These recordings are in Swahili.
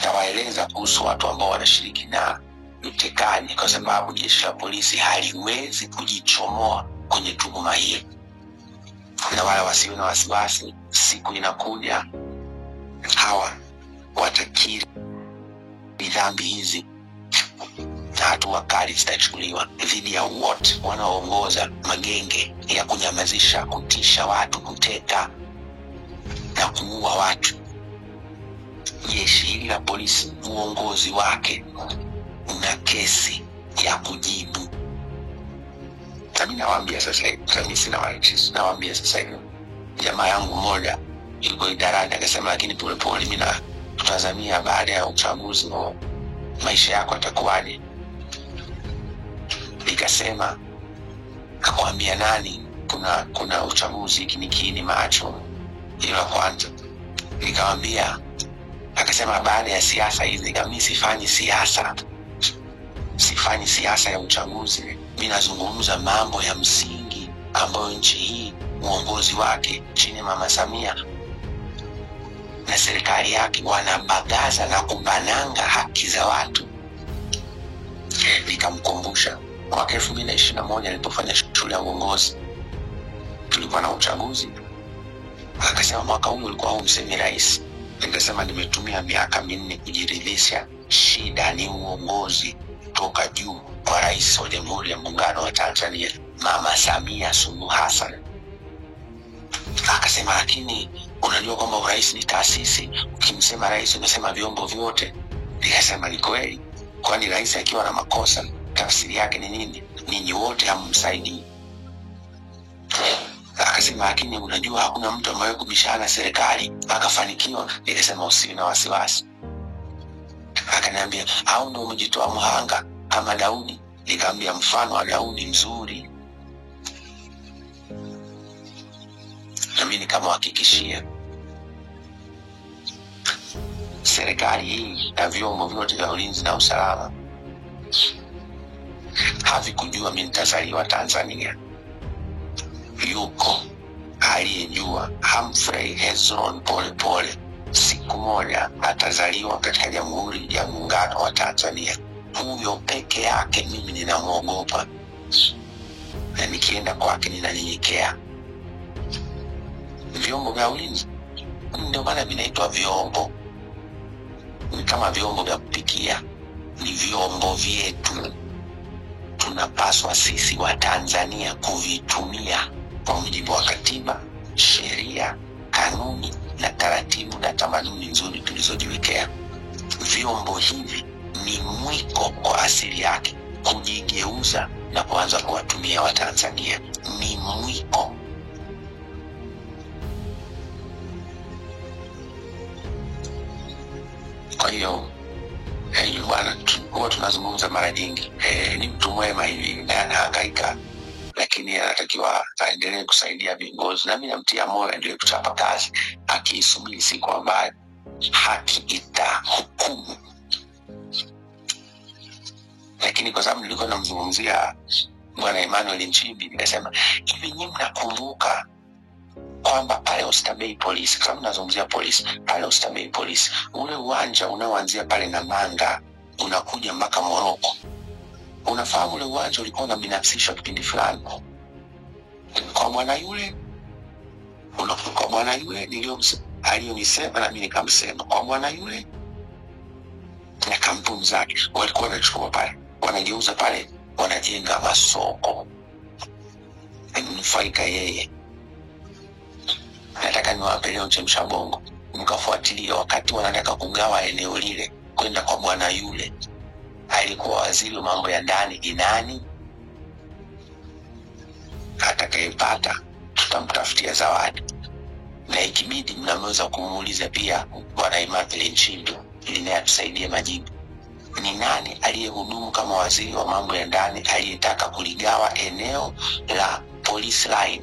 Watawaeleza kuhusu watu ambao wanashiriki na utekaji, kwa sababu jeshi la polisi haliwezi kujichomoa kwenye tuhuma hiyo. Na wala wasiwe na wasiwasi, siku inakuja hawa watakiri dhambi hizi na hatua kali zitachukuliwa dhidi ya wote wanaoongoza magenge ya kunyamazisha, kutisha watu, kuteka na kuua watu. Jeshi hili la polisi, uongozi wake una kesi ya kujibu. Na mimi nawaambia sasa hivi, mimi sina wasiwasi, nawaambia sasa hivi. Jamaa yangu mmoja yuko idarani akasema, lakini Polepole, mimi na tutazamia baada ya uchaguzi maisha yako yatakuwaje? Nikasema, kakwambia nani kuna uchaguzi hiki ni kiini macho, hilo la kwanza. Nikamwambia, akasema baada ya siasa hizi. Nikamwambia sifanyi siasa, sifanyi siasa ya uchaguzi, mimi nazungumza mambo ya msingi ambayo nchi hii uongozi wake chini ya Mama Samia na serikali yake wanabagaza na kubananga haki za watu. Nikamkumbusha mwaka 2021 nilipofanya shule ya uongozi, tulikuwa na uchaguzi. Akasema mwaka huu ulikuwa humsemi rais. Nikasema nimetumia miaka 4 kujiridhisha shida ni uongozi toka juu kwa rais wa Jamhuri ya Muungano wa Tanzania Mama Samia Suluhu Hassan. Akasema lakini unajua kwamba urais ni taasisi, ukimsema rais unasema vyombo vyote. Nikasema ni kweli, kwani rais akiwa na makosa tafsiri yake ni nini? Ninyi wote hamumsaidii. Akasema lakini unajua hakuna mtu ambaye kubishana na serikali akafanikiwa. Nikasema usiwe na wasiwasi. Akaniambia au ndio umejitoa mhanga kama Daudi? Nikamwambia mfano wa Daudi mzuri, na mimi nikamhakikishia serikali hii na vyombo vyote vya ulinzi na usalama havikujua mimi nitazaliwa Tanzania. Yuko aliyejua Humphrey Hezron Polepole siku moja atazaliwa katika Jamhuri ya Muungano wa Tanzania. Huyo peke yake mimi ninamwogopa, na nikienda kwake ninanyenyekea. Vyombo vya ulinzi ndio maana vinaitwa vyombo, ni kama vyombo vya kupikia, ni vyombo vyetu. Tunapaswa sisi wa Tanzania kuvitumia kwa mujibu wa katiba, sheria, kanuni na taratibu na tamaduni nzuri tulizojiwekea. Vyombo hivi ni mwiko kwa asili yake kujigeuza na kuanza kuwatumia Watanzania, ni mwiko. Kwa hiyo bwana, huwa tunazungumza mara nyingi, ni mtu mwema hivi na anahangaika, lakini anatakiwa aendelee kusaidia viongozi, na mimi namtia moyo aendelee kuchapa kazi, akiisubiri siku ambayo haki itahukumu. Lakini kwa sababu nilikuwa namzungumzia Bwana Emmanuel Nchimbi, nikasema hivi, nyinyi mnakumbuka kwamba pale Oysterbay Police, kwa sababu nazungumzia polisi, pale Oysterbay Police, ule uwanja unaoanzia pale Namanga unakuja mpaka Moroko, unafahamu ule uwanja ulikuwa unabinafsishwa kipindi fulani kwa bwana yule, kwa bwana yule aliyonisema na mimi nikamsema, kwa bwana yule na kampuni zake walikuwa wanachukua pale, wanageuza pale, wanajenga masoko, nufaika yeye. Nataka niwape leo chemsha bongo, mkafuatilie wakati wanataka kugawa eneo lile kwenda kwa bwana yule alikuwa waziri wa mambo ya ndani Inani. Atakayepata tutamtafutia zawadi, na ikibidi mnaweza kumuuliza pia Bwana Emmanuel Nchimbi ili naye atusaidie majibu. Ni nani aliyehudumu kama waziri wa mambo ya ndani aliyetaka kuligawa eneo la police line,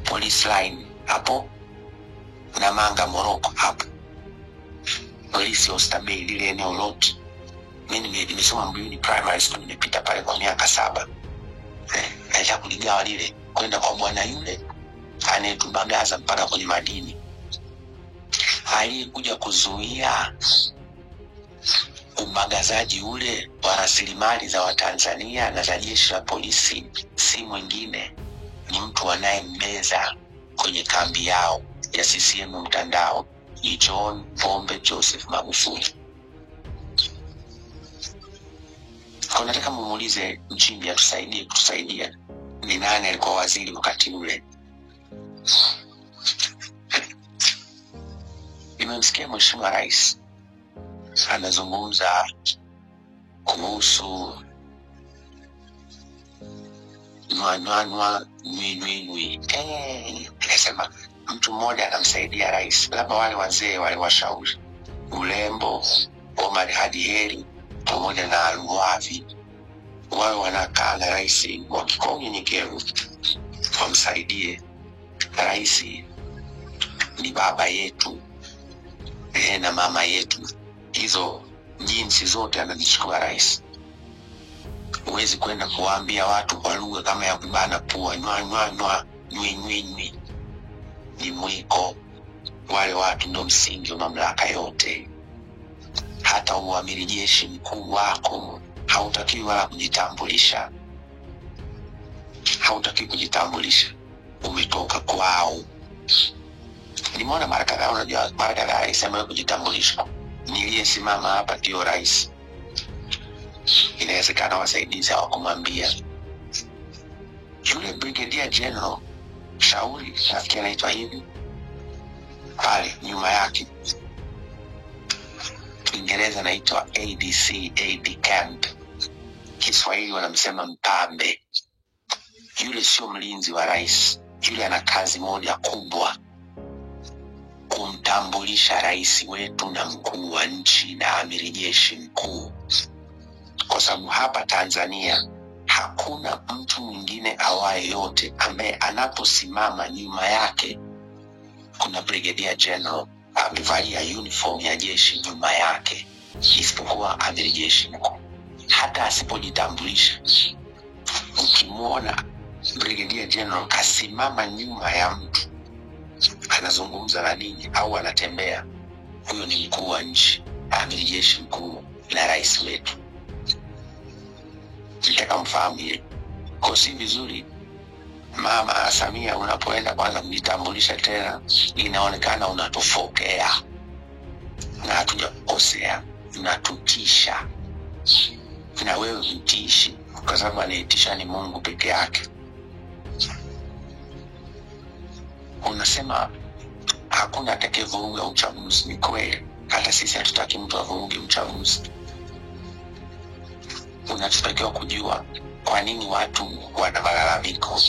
police line hapo Namanga Moroko hapo polisi Oysterbay, lile eneo lote. Mimi nimesoma Mbuyuni Primary School, nimepita pale kwa miaka 7. Alitaka kuligawa lile kwenda kwa bwana yule anayetubagaza mpaka kwenye madini. Aliyekuja kuzuia Ubagazaji ule wa rasilimali za Watanzania na za jeshi la polisi si mwingine, ni mtu anayembeza kwenye kambi yao ya CCM mtandao, ni John Pombe Joseph Magufuli. Kwa nataka mumuulize Nchimbi atusaidie kutusaidia, ni nani alikuwa waziri wakati ule? Nimemsikia Mheshimiwa Rais anazungumza kuhusu nwa nwa nwa nwi nwi nwi. Nikasema mtu mmoja anamsaidia rais, labda wale wazee wale washauri Ulembo, Omar Hadi Heri pamoja na Luwavi, wawe wanakaa na rais wakikuwa unyenyekevu, wamsaidie rais. Ni baba yetu na mama yetu. Hizo jinsi zote anazichukua rais. Huwezi kwenda kuwaambia watu kwa lugha kama ya kubana pua, nywa nywa nywa, nywi nywi nywi. Ni mwiko. Wale watu ndo msingi wa mamlaka yote. Hata uamiri jeshi mkuu wako hautakiwi wala kujitambulisha, hautakiwi kujitambulisha, umetoka kwao. Nimeona mara kadhaa, unajua mara kadhaa rais amewahi kujitambulisha, niliyesimama hapa ndio rais. Inawezekana wasaidizi hawakumwambia. Yule Brigadier General Shauri, nafikiri anaitwa hivi, pale nyuma yake Kiingereza anaitwa ADC, AD Camp, Kiswahili wanamsema mpambe. Yule sio mlinzi wa rais, yule ana kazi moja kubwa, kumtambulisha rais wetu na mkuu wa nchi na amiri jeshi mkuu, kwa sababu hapa Tanzania hakuna mtu mwingine awaye yote ambaye anaposimama nyuma yake kuna Brigadier General amevalia uniform ya jeshi nyuma yake, isipokuwa amiri jeshi mkuu. Hata asipojitambulisha, ukimwona Brigadier General kasimama nyuma ya mtu anazungumza na ninyi au anatembea, huyo ni mkuu wa nchi, amiri jeshi mkuu na rais wetu. Nitaka mfahamu hilo. Kwa si vizuri Mama Samia, unapoenda kwanza kujitambulisha tena, inaonekana unatufokea na hatujakukosea, unatutisha, na wewe mtishi, kwa sababu anaitisha ni Mungu peke yake. Unasema hakuna atakayevuruga uchaguzi. Ni kweli, hata sisi hatutaki mtu avuruge uchaguzi. Unachotakiwa kujua kwa nini watu wana malalamiko.